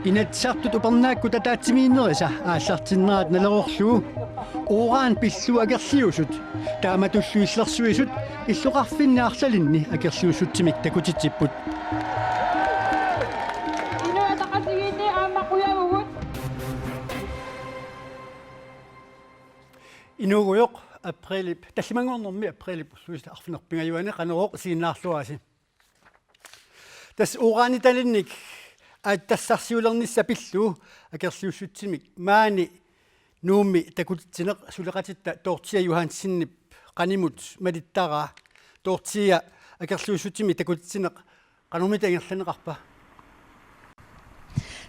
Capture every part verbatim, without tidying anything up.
Inatsisartut upernaakkut ataatsimiinnerisa aallartinnerata nalerorlugu uran pillugu akerliusut taamatullu illersuisut illoqarfinni arlalinni akerliussutsimik takutitsipput. Inuit Ataqatigiinni aamma qujavugut. Inuugujoq aprilip, tallimanngornermi aprilip ulluisa arfineq-pingajuanni Qanorooq isiginnaarluarisi. Tassa uranitalinnik aatsitassarsiulernissaq pillugu akerliussutsimik maani Nuummi takutitsineq suleqatitta Dorthea Johansenip qanimut malittaraa. Dorthea, akerliussutsimik takutitsineq qanormita ingerlanneqarpa?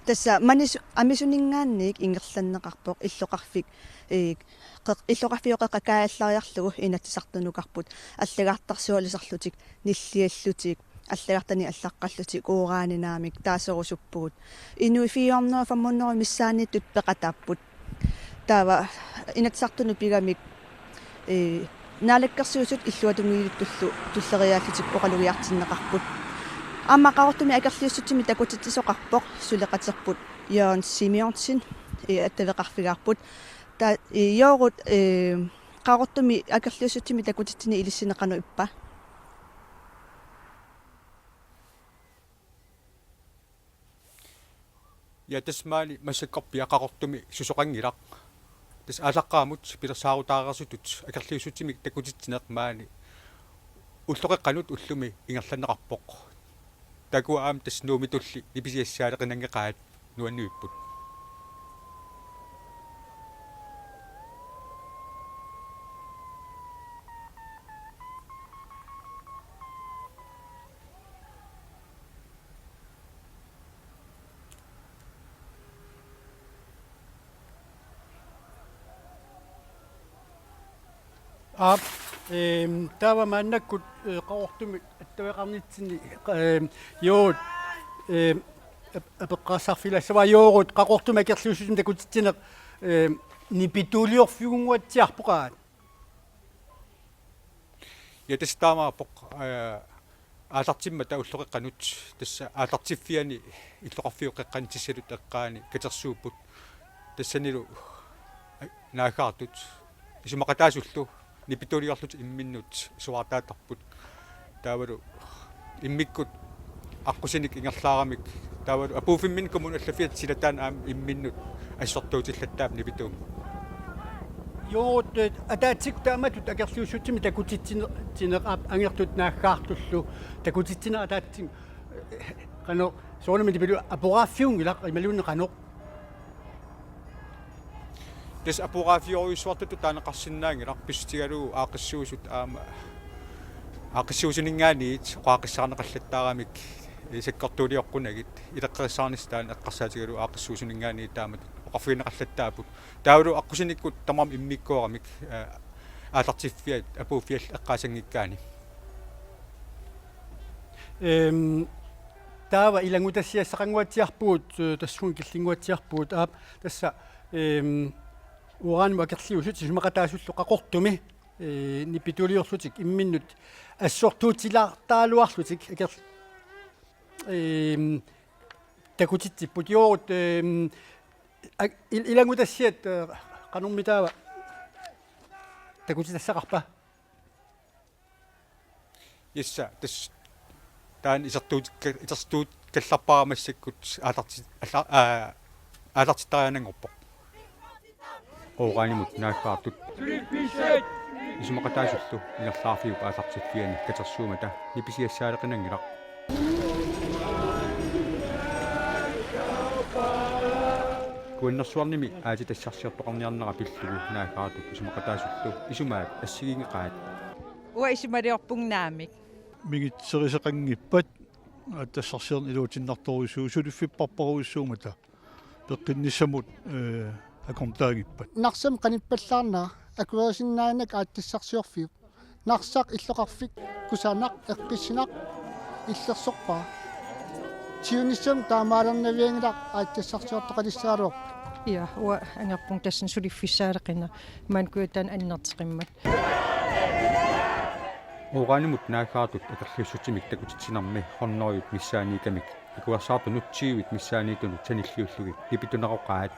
Tassa manis-, amisuninngaanniit ingerlanneqarpoq illoqarfik, ee, qeq-, illoqarfiup qeqqa kaajallariarlugu Inatsisartunukarput allagartarsualisarlutik, nilliallutik, allagartanik allaqqallutik, uraninaamik taaserusuppugut. Inuit fire hundrede, fem hundrede missaanniittut peqataapput. Taava Inatsisartunut pigamik, ee, Naalakkersuisut illuatungiliuttullu tulleriiaallutik oqalugiartinneqarput. Aamma Qaqortumi akerliussutsimik takutitsisoqarpoq suleqaterput Jørgen Simonsen, ee, attaveqarfigaarput. Ta-, ee, Joorut, ee, Qaqortumi akerliussutsimik takutitsineq ilissinnut qanoq ippa? Ja, tassa maani massakkorpiaq Qaqortumi susoqanngilaq. Tassa aallaqqaammut pilersaarutaareersutut akerliussutsimik takutitsineq maani ulloqeqqanut ullumi ingerlanneqarpoq. Taakkua aamma tassa Nuummitulli nipisiassaaleqinanngeqaat nuannivipput. Aap, ehm, taava maannakkut, eh, Qaqortumi attaveqarnitsinni, ehm, Joorut, ehm, ap-, apeqqaassarfigilassavara. Joorut, Qaqortumi akerliussutsimik takutitsineq, ehm, nipituuliorfiunnguatsiarpoq aat. Ja, tassa taamaappoq, eh, aallartimmata ulloqeqqanut, tassa aallartiffiani illoqarfiup qeqqani Tissalut eqqaani katersuupput. Tassanilu, eh, naaggaartut isumaqataasullu nipituuliorlutik imminnut suaartaattarput. Taavalu immikkut aqqusinik ingerlaaramik, taavalu apuuffimminni kommunip allaffiata silataanni aamma imminnut assortuutillattaarpoq nipituumik. Joorut, eh, ataatsikkut taamatut akerliussutsimik takutitsineq, tineqaap angertut naaggaartullu takutitsineq ataatsimik, eh, qanoq, soorunami nipituuliorfiunngilaq imaluunniit qanoq? Tassa aporaafiorujussuartutut taaneqarsinnaanngilaq, pissutigalugu aaqqissuisut aamma aaqqissuusuninngaanniit oqaaqqissaarneqallattaaramik, eh, sakkortuulioqqunagit ileqqorissaarnissaq taanna eqqarsaatigalugu aaqqissuusuninngaanniit taamatut oqarfigineqallattaapput. Taavalu aqqusinikkut tamarmik immikkuuramik, eh, aallartiffiat apuuffiat eqqaasanngikkaanni. Ehm, taava ilanngutassiassaqannguatsiarpugut, eh, tassunga killinnguatsiarpugut, aap, tassa, ehm, uranimut akerliusut isumaqataasullu Qaqortumi, eh, nipituuliorlutik imminnut assortuutilaartaraluarlutik aker-, ehm, takutitsipput. Joorut, ehm, ak-, il-, ilanngutassiat, eh, qanormitaava takutitassaqarpa? Tassa, tassa taanna isertuutikka-, isertuukkallarpara massakkut aallarti-, alla-, aa, aallartittariaannanngorpoq. Uranimut naaggaartut isumaqataasullu ingerlaarfiup aallartiffiani katersuummata nipisiassaaleqinanngilaq. Kuannersuarnimi aatsitassarsiortoqarniarnera pillugu naaggaartut isumaqataasullu isumaat assigiinngeqaat. Uanga isumaliorpunga naamik. Mingitserisaqanngippat, aatsitassarsiorneq iluatinnartorujussuuvoq, suliffipparparujussuummata peqqinnissamut, eh, akornutaanngippat. Narsami qanippallaarnera akuerisinnaanagit aatsitassarsiorfiup. Narsaq illoqarfik kusanaq, eqqissineq illersorpara. Siunissami taamaalernavianngilaq aatsitassarsiortoqalissagaluarpat. Ja, uanga angerpunga tassani suliffissaaleqineq, maani Kujataani annerteqimmat. Uranimut naaggaartut akerliussutsimik takutitsinermi hundredet missaanniittamik akuersaartunut tyvet missaanniittunut sanilliullugit nipituneroqaat.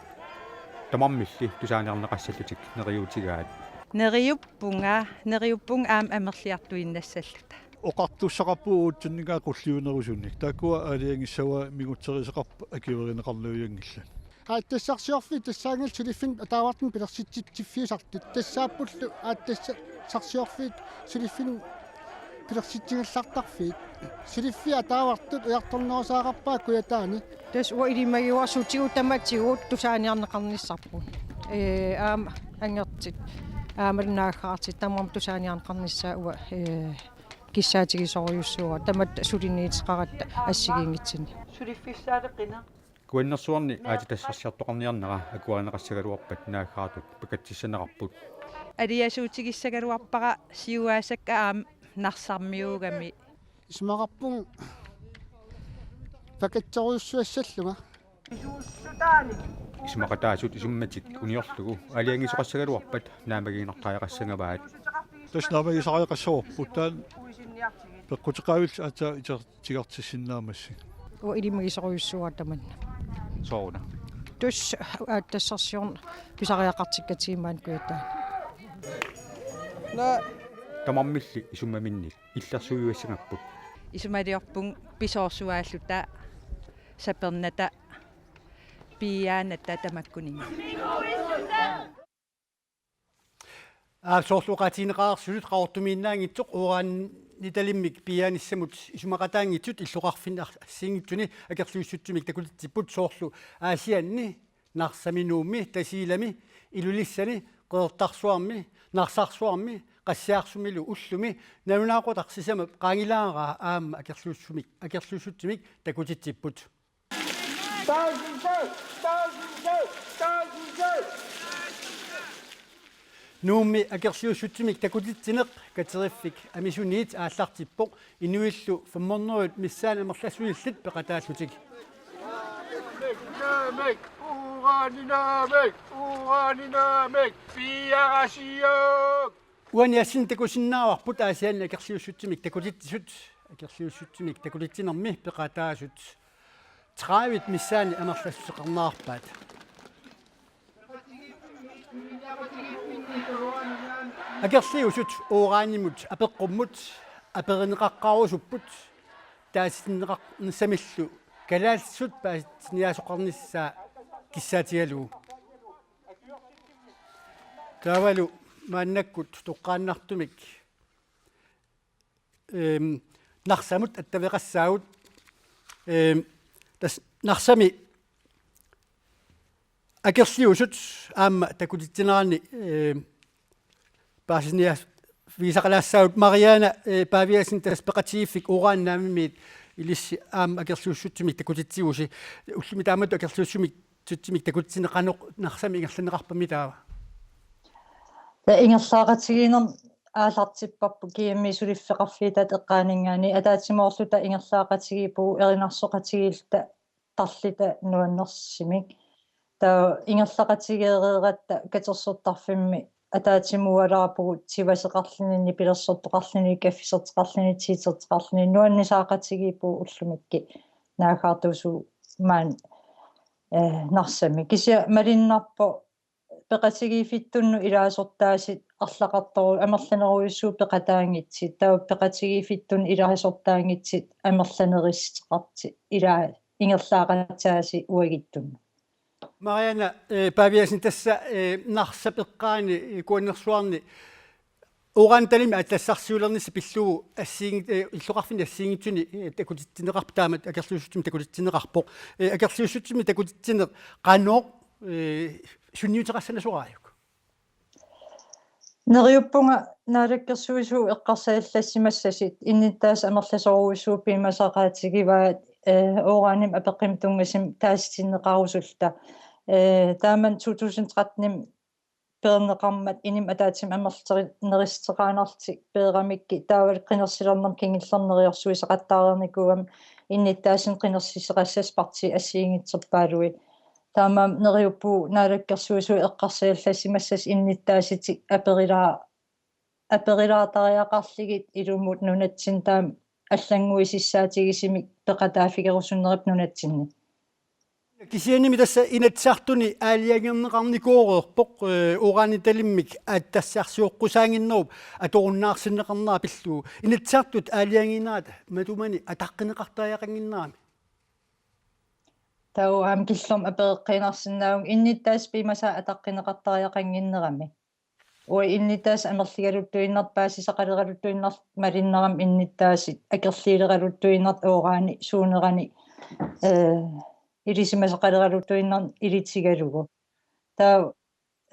Tamarmilli tusaaniarneqassallutik neriuutigaat. Neriuppunga, neriuppunga aamma amerliartuinnassalluta. Oqartussaqarpugut uuttunningaa qulliunerusunik. Taakkua aalajangissavaat mingutserisaqarput akuerineqarnavianngillat. Aatsitassarsiorfiit tassaanngillat suliffinnik ataavartumik pilersitsitsiffiusartut. Tassaappullu aatsitassarsiorfiit suliffinnik pilersitsigallartarfiit. Suliffia ataavartut ujartornerusariaqarpaat Kujataani. Tassa uanga ilimagiuarsuutigut tamatigut tusaaniarneqarnissarput. Ee, aamma angertit, aamma naaggaartut, tamarmik tusaaniarneqarnissaat uanga, ee, kissaatigisorujussuuara, tamatta suliniuteqaratta assigiinngitsunik. Suliffissaaleqineq. Kuannersuarni aatsitassarsiortoqarniarnera akuerineqassagaluarpat naaggaartut pakatsissanerarput. Aliasuutigissagaluarpara siuaasakka aamma Narsarmiuugami. Isumaqarpunga pakatsorujussuassallunga. Isumaqataasut isummatik uniorlugu aalajangiisoqassagaluarpat naammagiinnartariaqassagavaat. Tassa naammagisariaqassavarput, taanna peqquteqaavillutik aatsaat iter-, tigartissinnaammata. Uanga ilimagisorujussuuara tamanna. Sooruna? Tassa aatsitassarsiorneq pisariaqartikkatsigit maani Kujataani. Tamarmilli isummaminnik illersuiuassagapput. Isumaliorpunga pisoorsuaalluta, sapernata, piiaanata tamakkuninnga. Aap, soorlu oqaatigineqareersugut Qaqortumiinnaanngitsoq uranitalimmik piiaanissamut isumaqataanngitsut illoqarfinni ar-, assigiinngitsuni akerliussutsimik takutitsipput, soorlu Aasianni, Narsami, Nuummi, Tasiilami, Ilulissani, Qeqertarsuarmi, Narsarsuarmi, Qassiarsumilu ullumi, nalunaaqutaq sisamat qaangilaaraa aamma akerliussumik, akerliussutsimik takutitsipput. Nuummi akerliussutsimik takutitsineq kateriffik Amisuniit aallartippoq, inuillu femhundredet missaanni amerlassusillit peqataallutik. Naamik, urani naamik, urani naamik, piiarasiuk. Uani assinni takusinnaavarput Aasianni akerliussutsimik takutitsisut, akerliussutsimik takutitsinermi peqataasut tredivet missaanni amerlassuseqarnerarpaat. Akerliusut uranimut apeqqummut aperineqaqqaarusupput, taasitinneqarnissamillu kalaallisut paasiniaasoqarnissaa kissaatigalugu. Taavalu maannakkut toqqaannartumik, ehm, Narsamut attaveqassaagut, ehm, tassa Narsami akerliusut aamma takutitsinerani, ehm, paasiniaaffigisaqalaassaagut. Mariana, eh, Paviasen, tassa peqatigiiffik Uran Naamimiit, ilissi aamma akerliussutsimik takutitsivusi. Ullumi taamatut akerliussutsimik, -sutsimik takutitsineq qanoq Narsami ingerlanneqarpa, mitaava? Taava ingerlaaqatigiinnermi aallartipparput G M-i suliffeqarfiutaat eqqaaninngaanniit, ataatsimoorluta ingerlaaqatigiippugut erinarsoqatigiilluta tarluta nuannersimik. Taava ingerlaqatigeereeratta katersortarfimmi ataatsimuualaarpugut tivaseqarluni, nipilersortoqarluni, kaffiserteqarluni, teeterteqarluni, nuannisaaqatigiippugut ullumikkut naaggaartuusugut maani, eh, Narsami. Kisianni malunnarpoq peqatigiiffittunnut ilaasortaasut arlaqartoru-, amerlanerujussuit peqataanngitsut, taava peqatigiiffittunnut ilaasortaanngitsut amerlanerusuteqartut, ilaa ingerlaaqattaasut uaguttunnut. Mariana, eh, Paviasen, tassa, eh, Narsap eqqaani, eh, Kuannersuarni uranitalimmi aatsitassarsiulernissaq pillugu assigiin-, eh, illoqarfinni assigiinngitsuni, eh, takutitsineqarpoq, taamatut akerliussutsimik takutitsineqarpoq. Eh, akerliussutsimik takutitsineq qanoq, eh, sunniuteqassanasoraajuk? Neriuppunga Naalakkersuisut eqqarsaallassimassasut, innuttaasut amerlasoorujussuit piumasaqaatigivaat, eh, uranimik apeqqummut tunngasumik taasitinneqarusulluta. Eh, taamani to tusind tretten-imi peerneqarmat inummut ataatsimut amerlanerusuteqaannarlutik peeramikkit, taavalu qinersilernermut kingullermik neriorsuisaqattaareernikuugami innuttaasunik qinersisseqassasoq partiit assigiinngitsorpaaluit. Taamaammat neriuppugut naalakkersuisui eqqarsallassimassasut innuttaasutik aperilaa-, aperilaartariaqarlugit ilumut nunatsinni taama allannguisussaatigisumik peqataaffigerusunnerup nunatsinni. Kisiannimi tassa Inatsisartuni aalajangerneqarnikooreerpoq, eh, uranitalimmik aatsitassarsioqqusaannginnerup atorunnaarsinneqarnera pillugu. Inatsisartut aalajangiinnerata matumani ataqqineqartariaqannginnerami. Taava aamma killormut apereqqiinnarsinnaavunga innuttaasut piumasaat ataqqineqartariaqannginnerami. Uanga innuttaasut amerligaluttuinnartut paasisaqaleraluttuinnartut malinnaramik innuttaasut akerliuleraluttuinnartut urani suunerani, eh, ilisimasaqaleraluttuinnarneq ilutigalugu. Taava,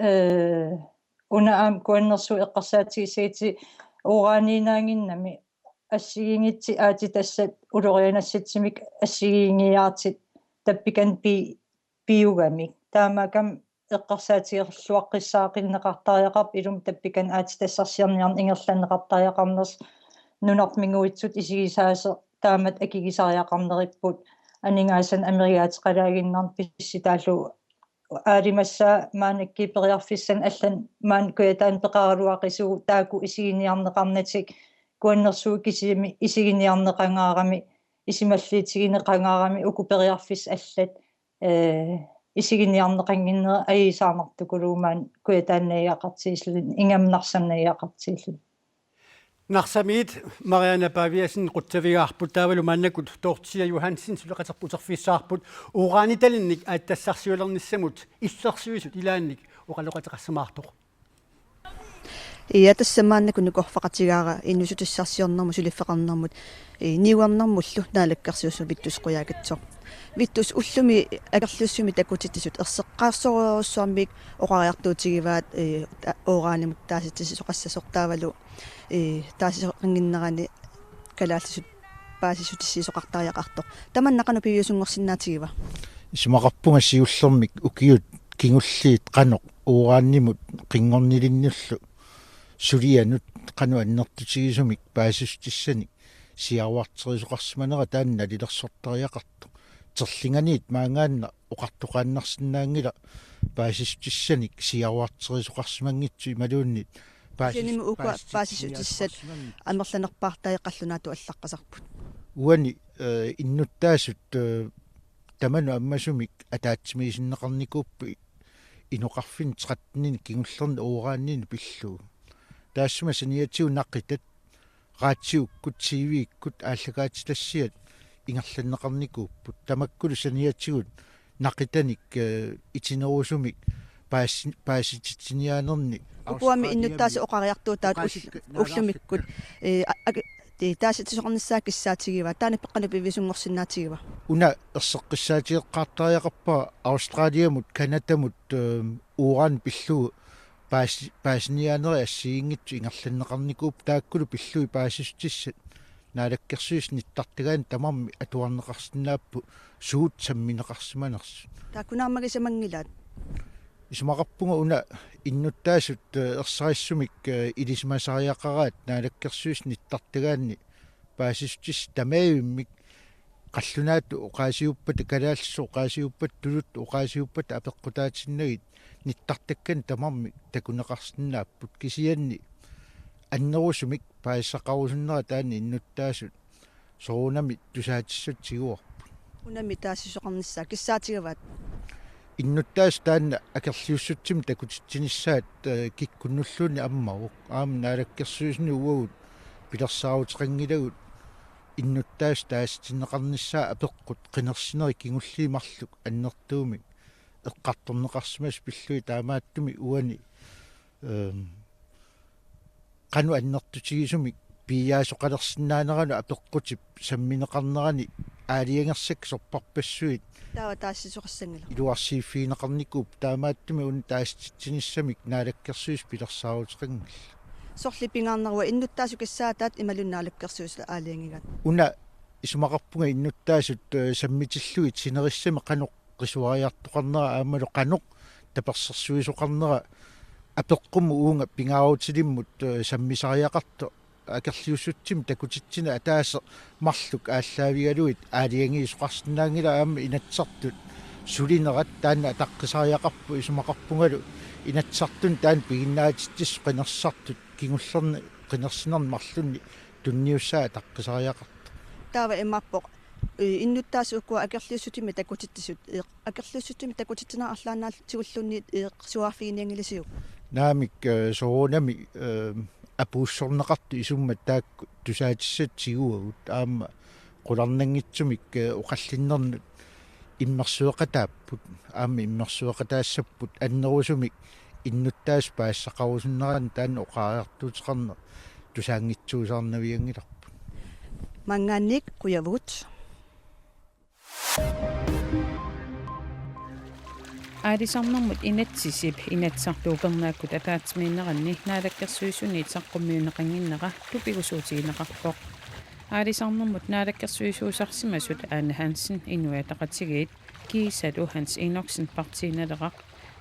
eh, una aamma kuannersuut eqqarsaatigissagutsigu uraniinnaannginnami assigiinngitsut aatsitassat ulorianassatsinnik assigiinngiiaartut tappikani pi-, piugamik. Taamaakkami eqqarsaatigerluaqqissaaqinneqartariaqarpoq ilumut tappikani aatsitassarsiorniarneq ingerlanneqartariaqarnersoq nunarput minguitsutut isigisaasoq taamatut akigisariaqarneripput aningaasanik amigaataateqalaaginnarneq pissutaallugu aalimassaa maannakkut periarfissanik allanut maani Kujataani peqaraluaqisugut taakku isiginiarneqarnatik kuannersuut kisimi isiginiarneqangaarami isumalluutigineqangaarami uku periarfissat allat, eh, isiginiarneqannginnerat ajuusaarnartukuluuvoq maani Kujataani najugaqartilluni ingammik Narsami najugaqartilluni. Narsamiit Marianna Paviasen qutsavigaarput taavalu maannakkut Dorthea Johansen suleqaterput uterfissaarput uranitalinnik aatsitassarsioqqulernissamut illersuisut ilaannik oqaloqateqarsimaartoq. Ja, tassa maannakkut nukorfaqatigaara inuussutissarsiornermut suliffeqarnermut, eh, niuernermullu naalakkersuisut Vittus Qujaukitsoq. Vittus, ullumi akerliussumik takutitsisut erseqqaarsorujussuarmik oqariartuutigivaat, eh, ta-, uranimut taasititsisoqassasoq taavalu, eh, taasisoqannginnerani kalaallisut paasissutissiisoqartariaqartoq. Tamanna qanoq piviusunngorsinnaatigiva? Isumaqarpunga siullermik ukiut kingulliit qanoq uranimut qinngornilinnullu sulianut qanoq annertutigisumik paasissutissanik siaruarterisoqarsimanera taanna nalilersortariaqartoq. Terlinganiit maanngaannaq oqartoqaannarsinnaanngilaq paasissutissanik siaruarterisoqarsimanngitsut imaluunniit paasi-, Kisiannimi ukua paasissutissat paasissutissat amerlanerpaartai qallunaatut allaqqasarput. Uani, eh, innuttaasut, eh, tamanut ammasumik ataatsimiisinneqarnikuupput inoqarfinni tretteninik kingullerni uraninik pillugu. Taassuma saniatigut naqitat, raatiukkut, T V-kkut aallakaatitassiat ingerlanneqarnikuupput. Tamakkulu saniatigut naqitanik, eh, itinerusumik paasi-, paasititsiniaanerni. Ukuami innuttaasut oqariartuutaat ull-, ullumikkut, eh, a-, ak-, ti-, taasitsisoqarnissaat kissaatigivaat. Taanna peqqanut piviusunngorsinnaatigiva? Una erseqqissaatigeqqaartariaqarpara Australiamut, Canadamut, eh, uran pillugu paasi-, paasiniaanerit assigiinngitsut ingerlanneqarnikuupput taakkulu pillugit paasissutissat Naalakkersuisut nittartagaanni tamarmik atuarneqarsinnaapput suut sammineqarsimanersut. Taakku naammagisamanngilaat. Isumaqarpunga una innuttaasut, eh, ersarissumik, eh, ilisimasariaqaraat Naalakkersuisut nittartagaanni paasissutissat tamaavimmik qallunaatut oqaasiuppata, kalaallisut oqaasiuppata, tuluttut oqaasiuppata apeqqutaatinnagit nittartakkanik tamarmik takuneqarsinnaapput, kisianni annerusumik paasisaqarusunnera taanna innuttaasut soorunami tusaatissatut tiguarput. Unami taasisoqarnissaa kissaatigivaat? Innuttaasut taanna akerliussutsimik takutitsinissaat, eh, kikkunnulluunniit ammavoq. Aamma Naalakkersuisuni uagut pilersaaruteqanngilagut innuttaasut taasitinneqarnissaat apeqqut qinersinerit kingulliit marluk annertuumik eqqartorneqarsimasut pillugit, taamaattumik uani, ehm, qanoq annertutigisumik piiaasoqalersinnaaneranut apeqqutip sammineqarnerani aalajangersakkat sorpassuit. Taava taasisoqassanngilaq. Iluarsiiffigineqarnikuupput, taamaattumik una taasititsinissamik Naalakkersuisut pilersaaruteqanngillat. Sorleq pingaarnerua, innuttaasut kissaataat imaluunniit Naalakkersuisut aalajangigaat? Una isumaqarpunga innuttaasut, eh, sammitillugit sinerissami qanoq qisuariartoqarnera aammalu qanoq tapersersuisoqarnera apeqqummut uunga pingaarutilimmut, eh, sammisariaqartoq akerliussutsimik takutitsineq ataaseq marluk aallaavigalugit aalajangiisoqarsinnaanngilaq, aamma Inatsisartut Sulinerat taanna ataqqisariaqarpoq, isumaqarpungalu Inatsisartuni taanna piginnaatitsissut qinersisartut kingullerni qinersinerni marlunni tunniussaat ataqqisariaqartoq. Taava imaappoq, ee, innuttaasut ukua akerliussutsimik takutitsisut, ee, akerliussutsimik takutitsinerat arlaannaallutigulluunniit, ee, suaaffiginianngilisiuk? Naamik, ee, soorunami, ee, apuussorneqartut isummat taakku tusaatissatut tiguagut, aamma qularnanngitsumik, ee, oqallinnernut immersueqataapput, aamma immersueqataassapput annerusumik innuttaasut paasisaqarusunnerannut taanna oqariartuuteqarneq tusaanngitsuusaarnavianngilarput. Maanngaanniit qujavugut. Aalisarnermut inatsisip Inatsisartut upernaakkut ataatsimiinneranni Naalakkersuisuniit saqqummiunneqannginnera tupigusuutigineqarpoq. Aalisarnermut naalakkersuisuusarsimasut Ane Hansen, Inuit Ataqatigiit, kiisalu Hans Enoksen, Partii Naleraq,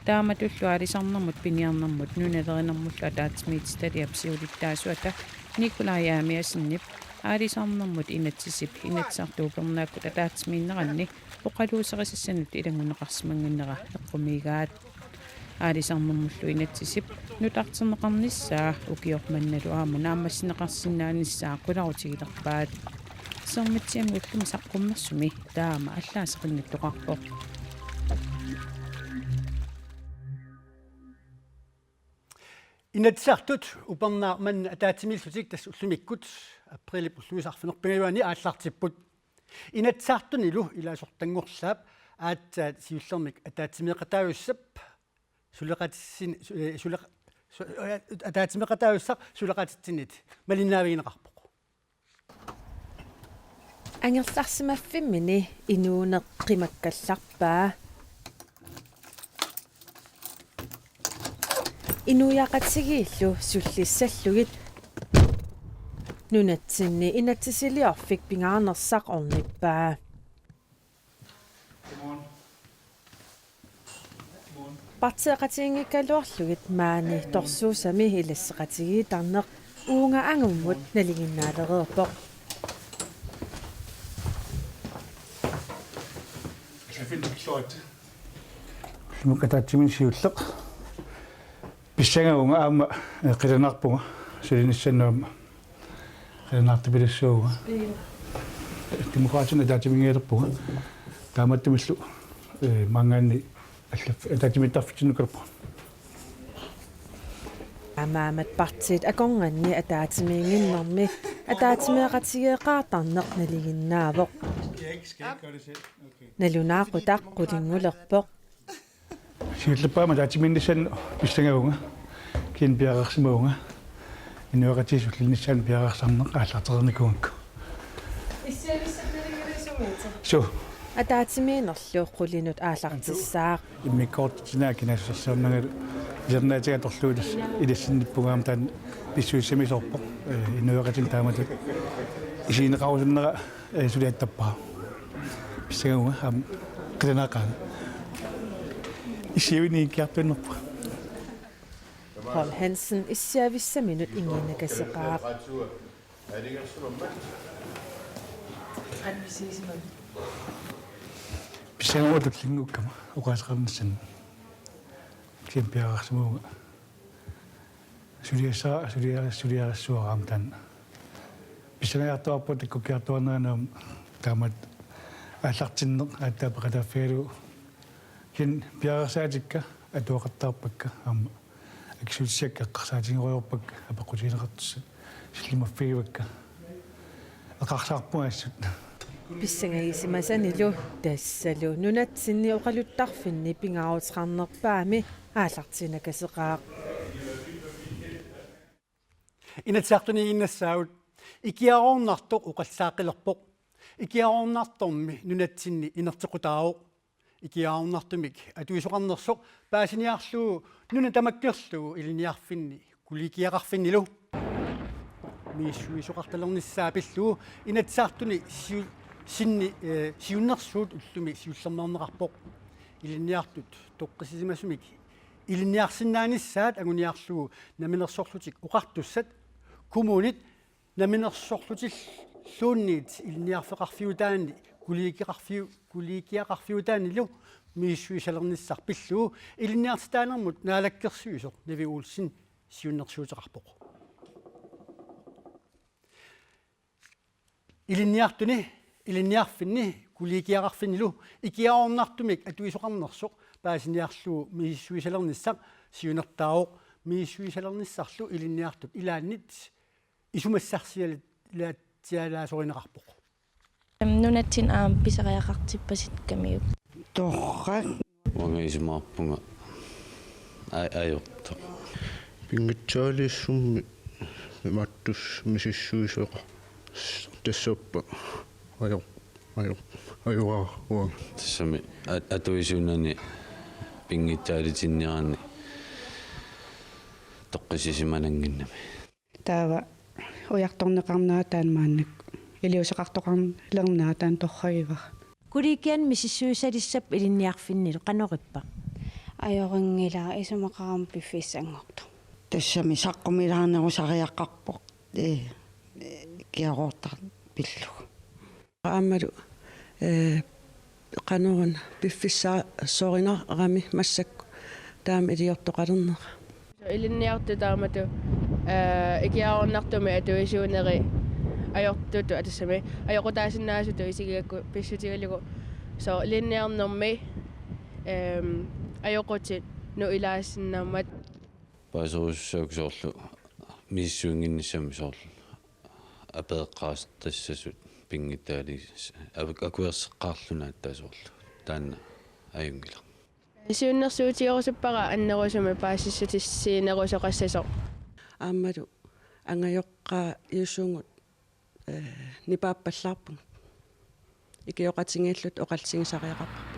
taamatullu aalisarnermut piniarnermut nunalerinermullu ataatsimiititaliap siulittaasuata Nikolaj Jeremiassenip aalisarnermut inatsisip Inatsisartut upernaakkut ataatsimiinneranni oqaluuserisassanut ilanngunneqarsimannginnera eqqumiigaat. Aalisarnermullu inatsisip nutarterneqarnissaa ukioq mannalu aamma naammassineqarsinnaanissaa qularutigilerpaat. Sermitsiami ullumi saqqummersumi taama allaaseqinngittoqarpoq. Inatsisartut upernaaq manna ataatsimiillutik tassa ullumikkut aprilip ulluisa arfineq-pingajuanni aallartipput. Inatsisartunilu ilaasortanngorlaap aatsaat siullermik ataatsimeeqataajussap suleqatitsin-, su-, ee, suleq-, su-, ee, ataatsimeeqataajussaq suleqatitsinnit malinnaavigineqarpoq. Angerlarsimaffimmini inuuneq qimakkallarpaa. Inuiaqatigiillu sullissallugit nunatsinni inatsisiliorfik pingaarnersaq ornippaa. Partiiqatiginngikkaluarlugit maani torsuusami ilasseqatigiittarneq uunga angummut nalinginnaalereerpoq. Ullumikkut ataatsimiinneq siulleq. Pissangavunga aamma, ee, qilanaarpunga sulinissannut aamma. Qilanaartupilussuuvunga. Demokraatinut ataatsimiinngilerpunga. Taamaattumillu, ee, maanngaanniit allaf-, ataatsimiittarfitsinnukkaluarpunga. Taamaammat partiit akornanni ataatsimiinnginnermi ataatsimeeqatigeeqaartarneq nalinginnaavoq. Nalunaaqutaq qulinngulerpoq. Siullerpaamik ataatsimiinnissannut pissangavunga, kisianni piareersimavunga inuiaqatigiit sullinnissaannut piareersarneq aallartereernikuugakku. Issiavissat nalinginnaasuumiittoq. Suu. Ataatsimiinnerlu qulinut aallartissaaq. Immikkoortitsinaa kinaassusersiornangalu isernaatiga atorlugu tassa ilissinnippunga aamma taanna pissusissamisoorpoq, ee, inuiaqatigiinni taamatut isigineqarusunnera, ee, suliattarpara. Pissangavunga aamma qilanaaqaanga. Issiavinniikkiartuinnarpunga. Poul Hansen issiavissaminut ingiinnakaseqaaq. Pissangavunga tullinngukkama oqaaseqarnissannut. Kisianni piareersimavunga. Suliassaa-, sulia-, suliarissuara aamma taanna. Pissangajaartuarpunga takkukkiartuarnerani aamma taamatut aallartinneq aatsaat peqataaffigalugu. Kisianni piareersaatikka atuaqattaarpakka aamma akisuutissakka eqqarsaatigerujoorpakka apeqqutigineqartussat sillimmaffigivakka. Eqqarsaarpunga assut. Pissangagisimasanilu tassalu nunatsinni oqaluttarfinni pingaaruteqarnerpaami aallartiinnakaseqaaq. Inatsisartuniiginnassaagut. Ikiaroornartoq oqallisaaqqilerpoq. Ikiaroornartormi nunatsinni inerteqqutaavoq. Ikiaroornartumik atuisoqarnersoq paasiniarlugu nuna tamakkerlugu ilinniarfinni kollegiaqarfinnilu. Misissuisoqartalernissaa pillugu Inatsisartuni siu-, sinni, ee, siunnersuut ullumi siullermeerneqarpoq. Ilinniartut toqqissisimasumik ilinniarsinnaanissaat anguniarlugu Namminersorlutik Oqartussat, kommunit Namminersorlutilluunniit Ilinniarfeqarfiutaanni kollegiaqarfiu-, kollegiaqarfiutaannilu misissuisalernissaq pillugu ilinniartitaanermut naalakkersuisoq Nivi Olsen siunnersuuteqarpoq. Ilinniartuni, ilinniarfinni, kollegiaqarfinnilu ikiaroornartumik atuisoqarnersoq paasiniarlugu misissuisalernissaq siunertaavoq. Misissuisalernissarlu ilinniartut ilaannit isumassarsialaatsorineqarpoq. Nunatsinni aamma pisariaqartippasikamiuk. Torrak. Uanga isumaqarpunga a-, ajortoq. Pinngitsaaliissummik imaattoq misissuisoqarpoq. Tassappa ajo-, ajo-, ajoraara uanga. Tassami a-, atuisuunani pinngitsaalitinniaraanni toqqissisimanannginnami. Taava ujartorneqarnera taanna maannakkut iliuuseqartoqarnera taanna torragivara. Kollegianni misissuisalissap ilinniarfinnilu qanoq ippa? Ajorinngilaq, isumaqarama piffissanngortoq. Tassami saqqummilaarnerusariaqarpoq. Ee, ee, ikiaroortarneq pillugu. Aammalu, ee, qanoruna piffissaasorinarami massakkut taama iliortoqalernera. Ilinniartut taamatut, ee, ikiaroornartumik atuisuuneri ajortutut, aa, tassami ajoqutaasinnaasutut isigigakku pissutigalugu. Soorlu ilinniarnermi, em, ajoqutit nuilaasinnaammat. Paaserusussaakka soorlu misissuinnginnissamik soorlu apeeqqaartassasut pinngitsaaliis-, aku-, akuerseqqaarluni aatsaat soorlu. Taanna ajunngilaq. Siunnersuutigerusuppara annerusumik paasissutissiinerusoqassasoq. Aammalu angajoqqaajusugut, ee, nipaappallaarpugut. Ikioqatigiilluta oqallisigisariaqarparput.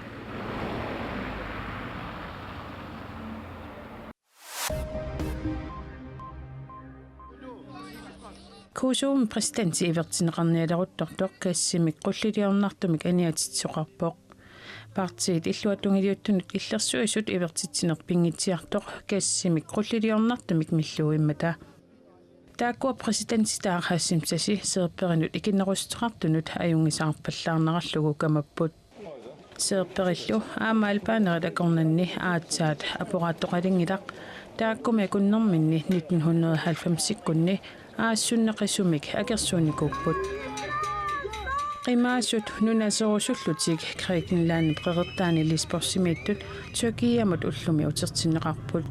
Kuusumi præsidenti ivertinneqarnialeruttortoq gassimik qulliliornartumik aniatitsisoqarpoq. Partiit illuatungiliuttunut illersuisut ivertitsineq pinngitsaartoq gassimik qulliliornartumik milluimmata. Taakkua præsidentitaaq Hashim Thaçi Seerperinut ikinnerussuteqartunut ajunngisaarpallaarnerarlugu kamapput. Seerperillu aamma alpaanerit akornanni aatsaat aporaattoqalinngilaq, taakkumi akunnerminni nitten hundrede og halvfemsikkunni aassunneqisumik akersuunnikuupput. Qimaasut nunaserusullutik Grækenlandip qeqertaani Lesbosimiittut Tyrkiamut ullumi utertinneqarput.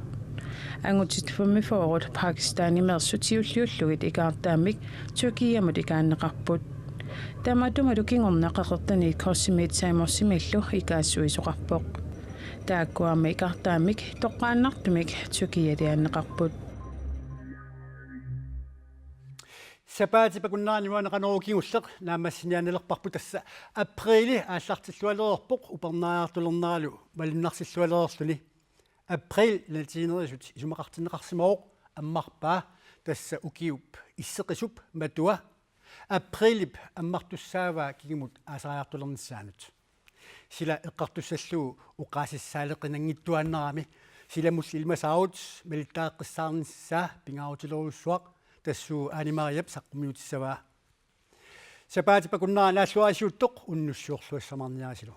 Angutit femogfyrre Pakistanimeersut siulliullugit ikaartaammik Tyrkiamut ikaanneqarput. Tamatumalu kingorna qeqertani Korsimiit Saimorsimiillu ikaassuisoqarpoq. Taakku aamma ikaartaammik toqqaannartumik Tyrkialiaanneqarput. Sapaatip akunnerani uani Qanorooq kingulleq naammassiniaannalerparput, tassa apriili aallartillualereerpoq, upernaajartulerneralu malunnarsillualereerluni. Apriil nalitiinerisut isumaqartinneqarsimavoq ammarpaa, tassa ukiup isseqisup matua apriilip ammartussaavaa kingumut aasariartulernissaanut. Sila eqqartussallugu oqaasissaaleqinanngittuaannarami, silamulli ilimasaarut malittarisaarnissaa pingaarutilerujussuaq, tassuuna Ane Mariap saqqummiutissavaa. Sapaatip akunnera naalluarisiuttoq unnussiorluassamaarniarisilu.